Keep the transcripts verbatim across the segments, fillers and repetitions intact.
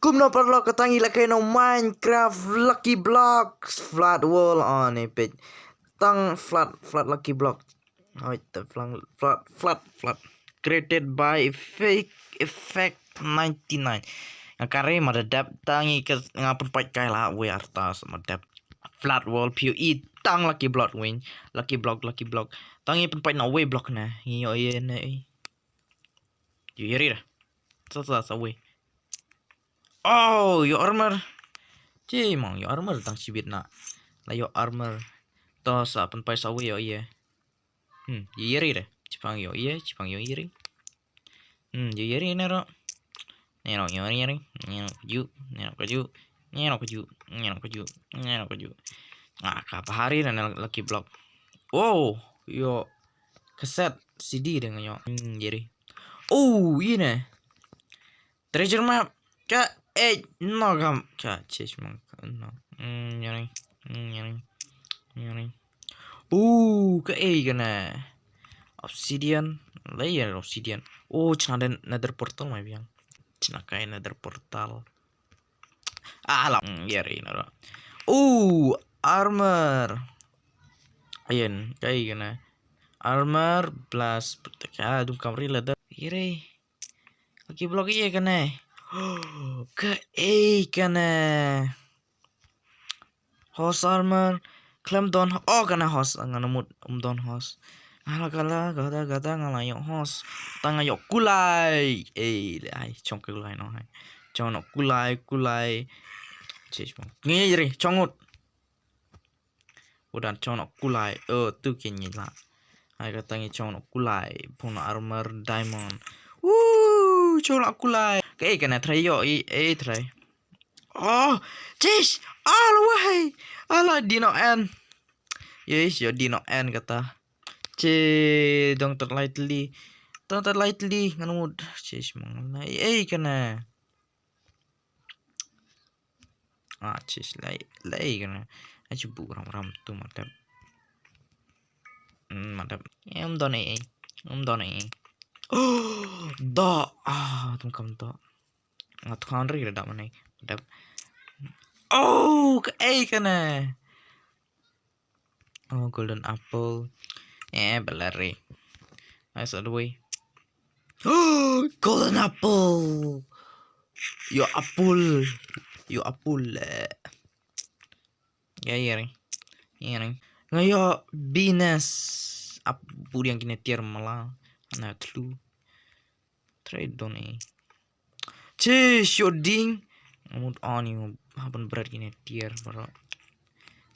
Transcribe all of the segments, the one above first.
Pum no paralok, ka tang i la kai no Minecraft Lucky Blocks Flood World on epic. Tang flood, flood Lucky Block. Oi, te flang flood, flood, flood. Created by Fake Effect ninety-nine. Nga kare ma da dep tang i ka nga pun pait kai la we artas ma dep. Flood World P O E tang Lucky Block win. Lucky Block, Lucky Block. Tang i pun pait na we block na. Ngi yo ye ne. Yo ye ri da. Sa sa sa we. Oh, yo armor. Chi mong yo armor tang chibit na. La yo armor. To sa pun pait sa we yo ye. Hmm, yo ye ri da. Chipang yo ye, chipang yo ye ri. Hmm, yo ye ri ne ro. Ne ro yo ye ri. Ne ro ju, ne ro ju. Ne ro ju, ne ro ju, ne ro ju. Ah, ka bahari na Lucky Block. Oh, yo. Cassette C D deng yo. Hmm, ye ri. Oh, ine. Treasure map. Ka eh no gam ka chase mang no. Hmm, ye ri. Hmm, ye ri. Ye ri. Uh, ka eh kana. Obsidian. Layer obsidian. Oh, chna den nether portal mai biang. Chna kai nether portal. Ah, la. Hmm, ye ri na ro. Uh, armor. Ayen, ka eh kana. Armor plus protect. Ah, dum kam ri leather. Ye ri. Lucky block ye kana. Ka eh kana. Horse armor. Khlem don. Oh, kana horse. Nga na mut um don horse. Nga la kala gada gada nga la yo horse. Tang nga yo kulai. Eh, le ai chong kulai no hai. Chong no kulai kulai. Chis mo. Ngi ri chong ut. Udan chong no kulai. Oh, tu ke ngi la. Ai ka tang i chong no kulai. Pun no armor diamond. Woo, chong no kulai. Ka eh kana try yo i eh try. Oh, chis. Ala wahai. Ala dino en. Yes, yo dino en kata. Che dong tat lightly. Dong tat lightly ngan mut. Chis mong lai. Eh kana. Ah, chis lai lai kana. Ai chu bu ram ram tu madap. Hmm, madap. Em don eh. Em don eh. Oh, da. Ah, tum kam da. Ngat kan ri da mana. Madap. Oh, ka eh kana. Oh, golden apple. Eh, balari. Nice all the way. Oh, golden apple. Yo apple. Yo apple. Eh. Ya, ya ri. Ya ri. Nga yo binas. Ap budi yang kine tiar mala. Na tlu. Trade don eh. Che shoding. Mut on you happen bread kine tier bro.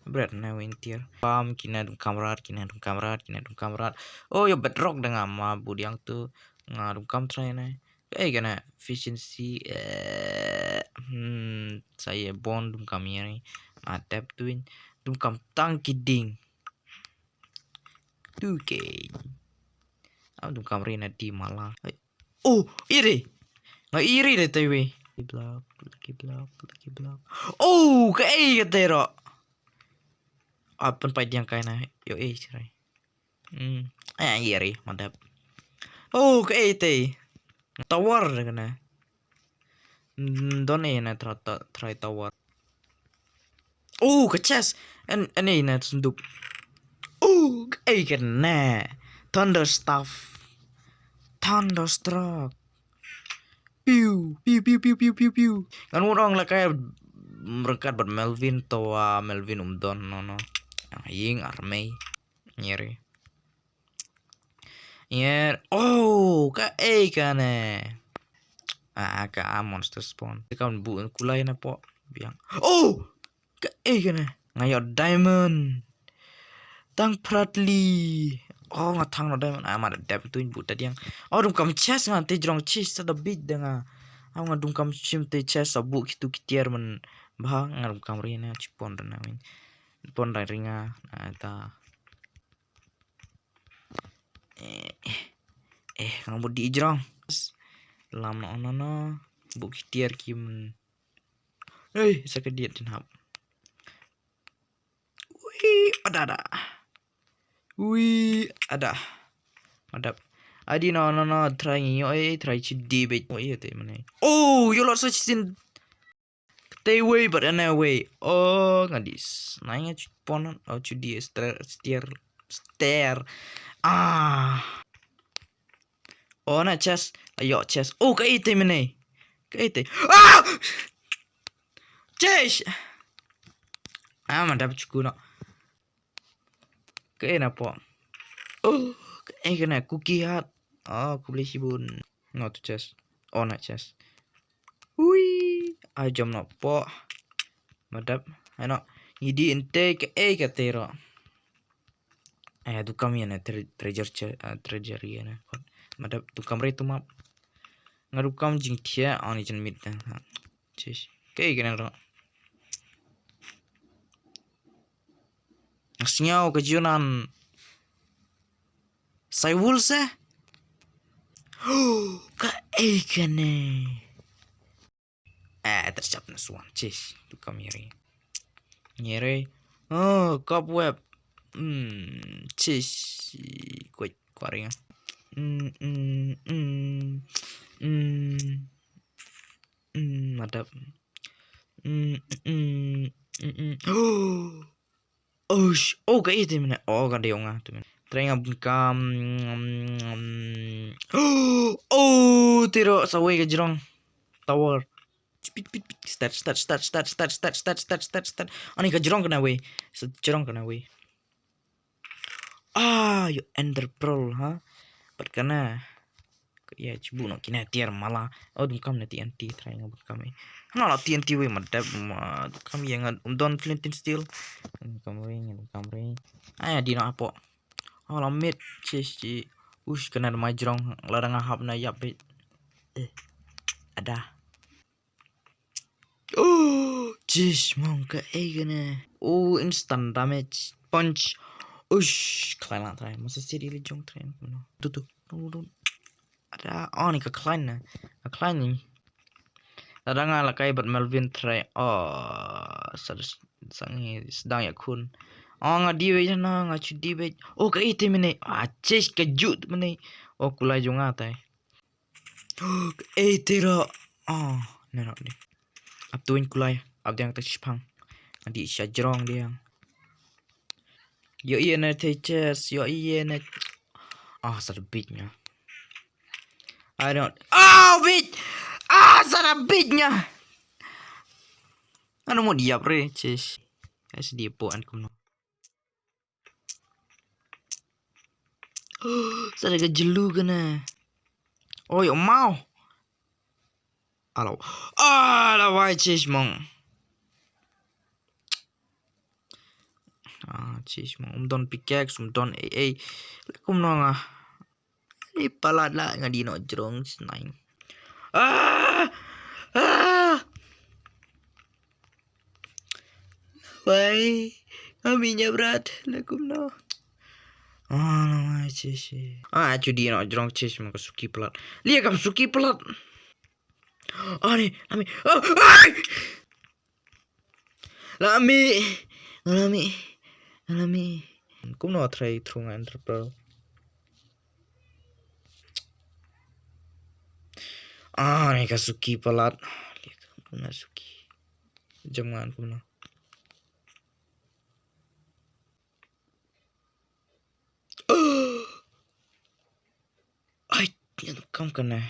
Bread na win tier. Pam kine dum kamrat, kine dum kamrat, kine dum kamrat. Oh, yo bedrock dengan ma budi yang tu. Nga dum kam try na. Eh, kana efficiency eh hmm saya bon dum kam yari. Ma tap tuin dum kam tang kiding. Tu ke. Am dum kam rina di mala. Oh, iri. Nga iri de taiwe. Lucky block, lucky block, lucky block. Oh, ka eh ka tero. Apan pai diang kaina. Yo eh chirai. Hmm. Ai iri madap. Oh, ka eh te. Tower de kana. Hmm, don eh na try tower. Oh, ka chest. En en eh na sundup. Oh, ka eh kana. Thunder staff. Thunderstruck. Piu, piu, piu, piu, piu, piu, piu. Ngan wut ong la kai merkat bad Melvin to wa Melvin um don no no. Ying armei. Nyeri. Nyer. Oh, ka eh kana. Ah, ka a monster spawn. Ka bu kulai na po. Biang. Oh! Ka eh kana. Nga yo diamond. Tang pratli. Oh, nga thang no diamond. Ah, ma da dep tuin bu ta diang. Oh, dum kam chest nga te jrong chest sa da bit da nga. Ah, nga dum kam chim te chest sa bu kitu kitiar man. Ba nga dum kam ri na chipon da na win. Pon da ringa. Na ta. Eh, eh, nga bu di jrong. Lam no no no. Bu kitiar kim. Eh, sa ka diet din hap. Ui, ada ada. Ui, ada. Madap. Adi no no no try ngi yo eh try chi di bet. Oh iya te mane. Oh, yo lot sa chi sin. Te wei bad ana wei. Oh, nga di. Nai nga chut pon. Oh, chut di stair, stair, stair. Ah. Oh, na chest. Ayo, chest. Oh, ka ite mene. Ka ite. Ah! Chest. Ah, mantap cukup no. Ka ina po. Oh, ka ina cookie hat. Oh, ku beli sibun. Not chest. Oh, na chest. Hui, ai jom no po. Madap, ai no. Ngidi ente ke e ke tero. Ai du kam ya na tre-, treasure che-, ah, treasure ya na. Madap du kam re tu map. Nga du kam jing tia ani jen mit na. Sis. Ke ke na ro. Sngew ka junan. Sai wul se. Ka e kane. Eh, tersiap na suan. Sis, tu kam yeri. Yeri. Oh, cobweb. Hmm, sis. Kuat kuaring. Hmm, hmm, hmm. Hmm. Hmm, madap. Hmm, hmm, hmm, hmm. Oh. Oh, sh-, oh, ka ite mene. Oh, ka dei nga tu mene. Trai nga bun kam. Oh, oh, tiro sawei ka jrong. Tower. Pit, pit, pit. Start, start, start. Ani ka jrong kana wei. Sa jrong kana wei. Ah, yo ender pearl, ha. Pat kana. Ka ïa chibu no kine tiar mala. Oh, dum kam na T N T, trai nga bun kam eh. Hana la T N T wei madap ma dum kam ïa nga um don flint and steel. Dum kam ring, dum kam ring. Ai di no apo. Oh, la mit, sis, sis. Ush, kana da mai jrong, la da nga hap na yap bit. Eh. Ada. Oh, sis, mong ka e kana. Oh, instant damage. Punch. Ush, khlaiñ lang trai. Masa sidi li jong trai. Tu tu. Tu tu. Ada, oh, ni ka khlaiñ na. Ka khlaiñ ni. Ada nga la kai bad Melvin trai. Oh, sa-, sa ngi sdang ïa khun. Oh, nga di wei na, nga chu di wei. Oh, ka ite mene. Ah, sis ka ju mene. Oh, kulai jong nga tai. Oh, ka ite ro. Oh, ne ro ni. Ap tuin kulai. Ap diang ta shipang. Nga di sha jrong diang. Yo, iya na te chest, yo, iya na. Ah, sa da bit nya. I don't. Oh, bit. Ah, sa da bit nya. Ano mo diap re, chest. Ai sidi po an kumno. Sa da ka jelu kana. Oh, yo mau. Alo. Ala wai chest mong. Ah, chest mong. Um don pickaxe, um don ei ei. Kumno nga. Ni palat la nga di no jrong snain. Ah! Ah! Wai. Nga minya brat. La kumno. Ah, la wai chest. Ah, chu di no jrong chest mong ka suki palat. Lia kam suki palat. Ani, ami. Ah, ai! Lami, lami, lami. Kumno trai through nga enter pearl. Ah, ni ka suki palat. Kumno suki. Jam ngan kumno. Ai, nga dum kam kane.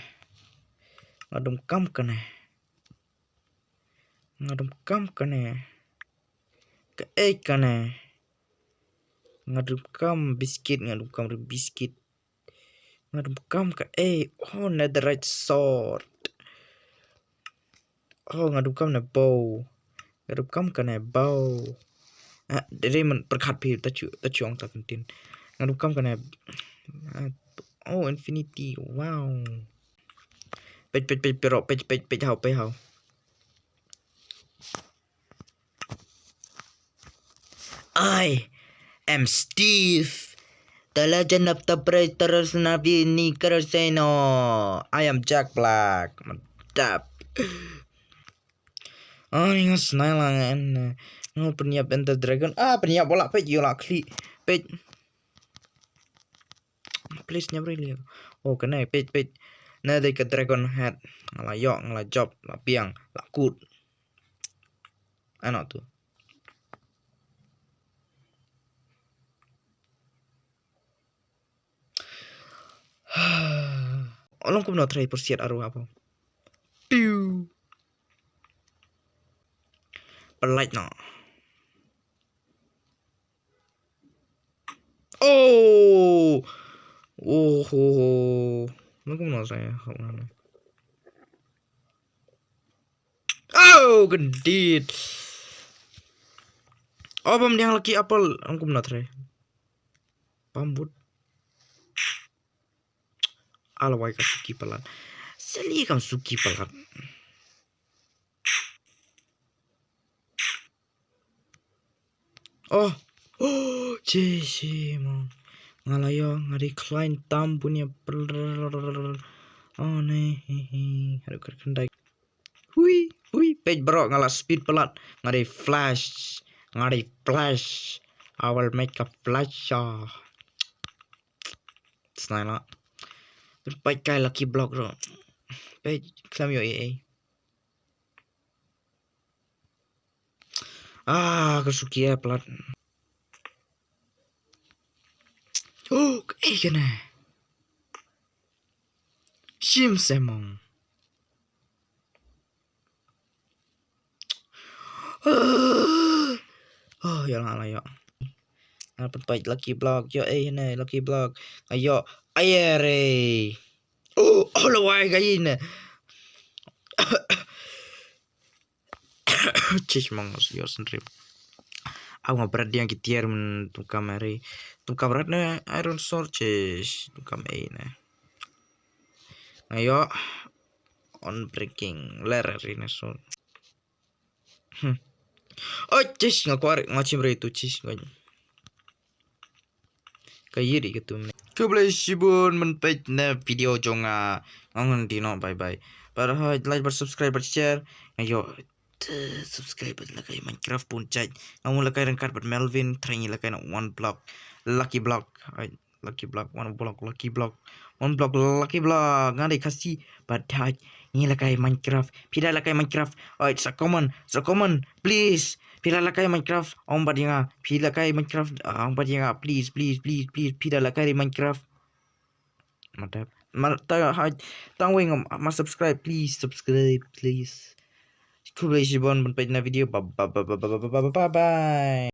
Nga dum kam kane. Nga dum kam kane. Ka ei kane. Nga dum kam biscuit, nga dum kam ri biscuit. Nga dum kam ka ei. Oh, netherite sword. Oh, nga dum kam ne bow. Nga dum kam kane bow. Ah, dei man pyrkhat phi ta chu, ta chu ong ta kan tin. Nga dum kam kane. Ah, oh, infinity. Wow. Peit, peit, peit, pero, peit, peit, peit, hau, peit, hau. I am Steve, the legend of the Predators Navini Caroseno. I am Jack Black. Mantap. Oh, ni nga snai lang en. Nga pynïap enter dragon. Ah, pynïap wala peit yola kli. Peit. Please nyap really. Oh, kane peit peit. Na dei ka dragon head. Nga la ïoh, nga la jop, la biang, la kut. Ano tu. Long kumno trai pyrsiat aru apo. Piu. Pynlait noh. Oh. Oh ho ho. Long kumno trai. Oh, kendit. Oh, bam diang lucky apple. Long kumno trai. Pambut. Alawai ka suki palat. Seli kam suki palat. Oh. Oh, che che mo. Nga la ïoh, nga dei klein tam punya. Oh ne, he he. Aduh, ker kendai. Hui, hui, peit bro, nga la speed palat. Nga dei flash. Nga dei flash. I will make a flash. Ah. Snai la. Peit kai lucky block bro. Peit klam ïoh ei ei. Ah, ka suki eh palat. Oh, ka ei kane. Shim semong. Oh, ïa la la ïa. Nga pynpait lucky block, ïoh ei ne lucky block. Nga ïoh air ei. Oh, oh, lawai ka ei ne. Chich mong ïoh sendrip. Aw nga bret diang ki tiar men tungkam ari. Tungkam bret ne iron sword chich. Tungkam ei ne. Nga ïoh unbreaking ler ari ne sword. Hmm. Oh, chich nga kwar nga chim re tu chich nga. Ka ïit ïa ka tu mne. Khublei shibun ban peit na video jong nga. Nga ngan dino bye bye. Bad hoi like bad subscribe bad share. Nga ïoh te subscribe bad lakai Minecraft pun chait. Nga mu lakai rangkat bad Melvin try ngi lakai na one block. Lucky block. Hoi lucky block one block lucky block. One block lucky block. Nga dei Khasi bad hoi ngi lakai Minecraft. Phi da lakai Minecraft. Hoi sa comment sa comment please. Phi da lakai Minecraft ong bad ïa nga. Phi lakai Minecraft ong bad ïa nga please please please please. Phi da lakai Minecraft. Mata ma ta ha tang wei ngam ma subscribe please subscribe please. Khublei shibun ban peit na video bye bye bye bye bye bye bye.